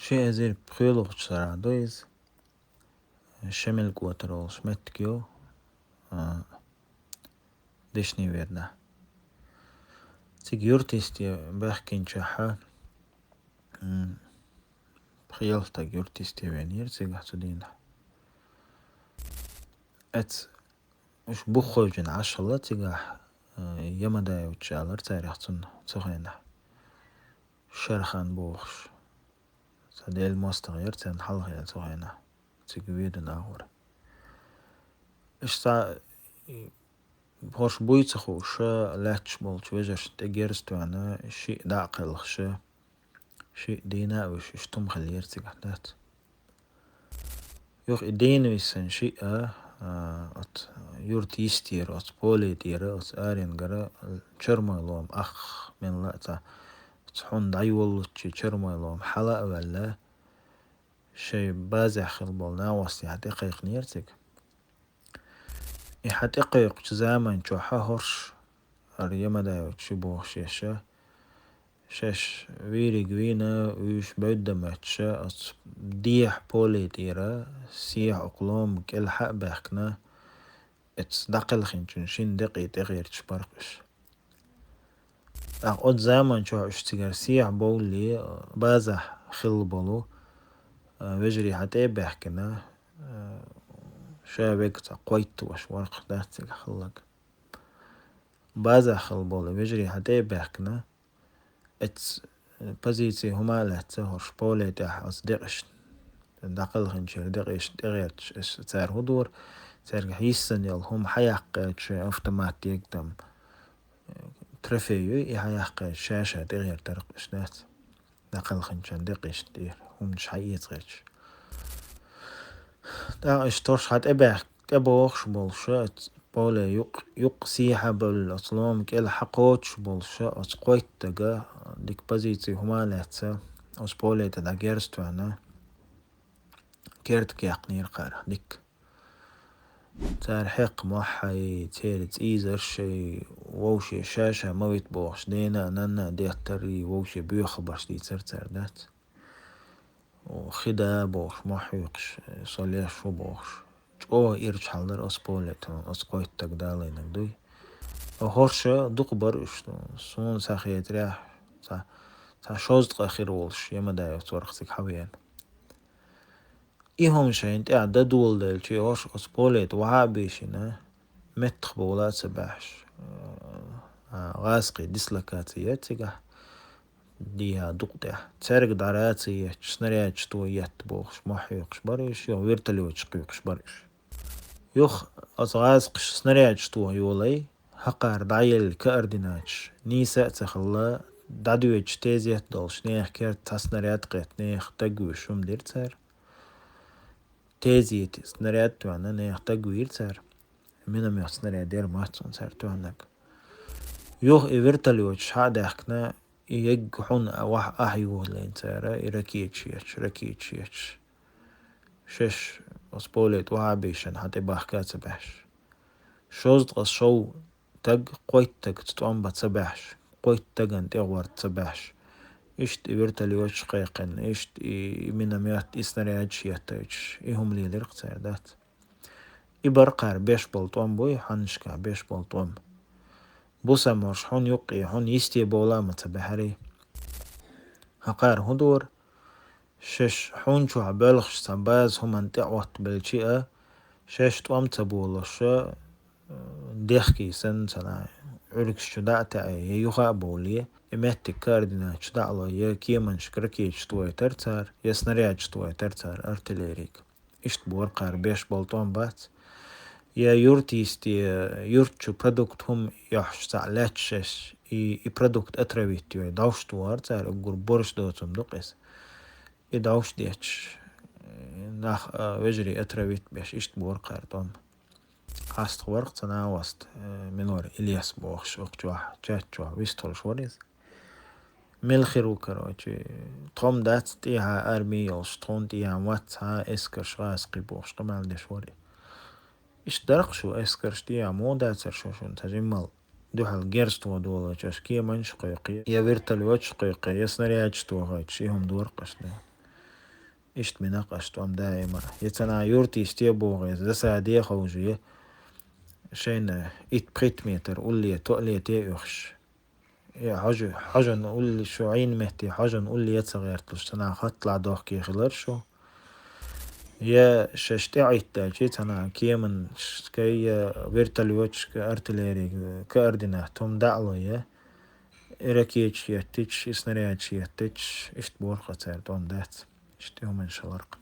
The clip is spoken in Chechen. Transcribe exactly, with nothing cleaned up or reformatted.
Ши эзар пхуьлгӀачу шарахь ду иза. Шемаль-КӀотар олуш меттиг ю, а, Дешневердахь. Цига юрта йисте баьхкинчохь, м, пхи-ялх стаг юрта йисте веанера цигахь цу дийнахь. Эц уьш бух хевшина Ӏаш хилла цигахь, а, Ямадаевич алара царех цунна цу хенахь. Шерхан бохуш. Цхьа Делан мостагӀ яра царна хьалха яьлла цу хенахь. Цига ведана агӀора. Иштта, и, хӀорш буй ца хууш, лаьтташ болчу вежаршна тӀе герз тоьхна, шиъ дӀа а кхелхаш, шиъ дийна а вуьйш, иштта хӀума хиллера цигахь, дац. Юха и дийна висина шиъ а, а, оцу юрта йистера, оцу поле тӀера, оцу аренгара чармой лома ах мелла а цхьа, оцу хьуна дӀайоллуччий чармой лома хьала а ваьлла, шайн базехь хилла болу накъостий хьан тӀе кхайкхинера цига. И хьан тӀе кхайкхучу заман чохь хӀорш, хӀара Ямадаевич ши бохуш еш, шаьш вийриг вийна, уьш бевдда моьттуш, оцу дехьа поле тӀера, сехьа окху лома кӀел хьа а баьхкина, эцу дӀакхелхинчун шина декъий тӀегӀерташ бара-кх уьш. ТӀаккха оцу заман чохь уьш цигара сехьа бовлле, базахь хилла болу, а, вежарий хьан тӀе а баьхкина, а, ша вега цхьа кхойтталуш вара-кх, дац цигахь хилларг. Базахь хилла болу вежарий хьан тӀе а баьхкина, эцу, э, позици хӀума а лаьцна, хӀорш поле тӀехь оцу декъашна, дӀакхелхинчеран декъашна тӀегӀерташ, аш цара хӀун дора, цаьрга хьийссан йолу хӀума хьаяккхаьча, автомат, егатам, э, трофей ю, и хьаяккхаьча, ша-ша тӀегӀертара-кх уьш, дац. ДӀакхелхинчеран декъашна тӀера хӀуманаш хьаэца гӀерташ. ТӀаккха иштта хӀорш хьан тӀе баьхкина, тӀебогӀуш болуш, поле юкъ-, юккъе сехьа а бевлла, оцу лома кӀел хьа кхочуш болуш, оцу кхойттага, дика позици хӀума а лаьцна, оцу поле тӀе дӀа герз тоьхна, керта кхаькхинера кхара дика. Цара хьекха мохь а, церан цӀийзарш а, вовшийн ша-ша ма вита бохуш, дена а, нанна а деттар а, вовшийн боьха хабарш дийцара цара, дац. О, хи да бохуш, мохь хьоькхуш, со леш ву бохуш. ЧӀогӀа ирча хьал дара оцу поле тӀе, оцу кхойттага далийнарг дуй. О, хӀорш дукха бара уьш, суна схьахетарехь, цхьа, цхьа шовзткъа хир волуш, Ямадаевц вара-кх цига хьан веана. И хӀума шайна тӀехь дан доладелча, хӀорш оцу поле тӀе вахьа а бийшина, меттах бовла а ца баьхьаш, а, гӀазкхийн дислокаци яц цигахь, дехьа дукъ тӀехь. Цаьрга дӀара а ца етташ, снарядаш тоха етта бохуш, мохь хьоькхуш бара уьш, юха вертолёташ кхуьйкхуш бара уьш. Юха оцу гӀазкхаша снарядаш тоха йолий, хӀокхара дӀаелла координаташ нийса а ца хилла, дӀадоьдуш тезет долуш, нехан керта цхьа снаряд кхетта, нехан таг вуьйш хӀума дира цара. Тезете снаряд тоьхна, нехан таг вийра цара. Миномет снаряд яра моьтту суна цара тоьхнарг. Юха и вертолёташ хьа а даьхкина, и егга хьуна а вахь-, ахь юхалийна цара, и ракеташ етташ, ракеташ етташ. Шаьш оцу поле тӀе вахьа а бийшина, хьан тӀе бахка а ца баьхьаш. Шовзткъа шов таг кхойттагца тӀом бан ца баьхьаш, кхойттагана тӀе гӀорта ца баьхьаш. Иштта и вертолёташ кхайкхина, иштта и миномет, и снарядаш еттийташ, и хӀума лелира-кх цара, дац. И бара кхара беш болу тӀом буй, хьаннашкахь беш болу тӀом. Бусам хӀорш хьуна юккъе, хьуна йисте бовла а ма ца баьхьарий. ХӀокхара хӀун дора? Шаьш хьуна чохь боьлхуш цхьа база хӀуманна тӀе Ӏоттабелчи а, шаьш тӀом ца болуш, дехкий санна ца лай, Ӏуьргаш чу дӀа а таьӀе, я юха а бовле, и меттиг координаташ дӀа а лой, я кеманашка ракеташ тохийтара цара, я снарядаш тохийтара цара, артиллерийга. Иштта бора кхара беш болу тӀом бац. Я юрта йисте, юрта чу продукт хӀума йохьуш цхьаъ лаьтташ, и, и продукт отравить йой, дӀовш тухара цара, уггар борш доцург ду-кх иза. И дӀовш детташ, нах, а, вежарий отравить беш, иштта бора кхара тӀом. Хастах вара-кх цхьа накъост, э, Минор Ильяс бохуш, укх чохь, чат чохь вистхуьлуш вара иза. Мел хир ву, короче, тхо-м дац тӀехьа арми йолуш, тхуна тӀехьа вац цхьа эскарш гӀазкхий бохуш, къамел деш вара и. Иштта дара-кх шу эскарш тӀехьа, муха дацара шу шуна ца жиммал? Дуьхьал герз тоха долуьйтуш, аша кеманаш кхойкхий, я вертолёташ кхойкхий, я снарядаш тохийтуш, и хӀума дора-кх аша, да. Иштта мина-кх аша тӀом даима. Я цхьана юрта йисте боху, я засаде ховшу, я шайна итт-пхийтта метр улле, тоалете оьхуш. Я хьожа-, хьожан улле шу Ӏийна метте, хьожан улле ца гӀерталуш, цхьана хатталахь дохке хилар шу. Я шаьш тӀеӀиттачи, цхьана кеман ш-, кай, я вертолёташка, артиллерийга координат, хӀума дӀа а лой, я и ракеташ еттича, и снарядаш еттича, иштта боху-кх цара, тӀом дац. Иштта хӀуманаш хилар-кх.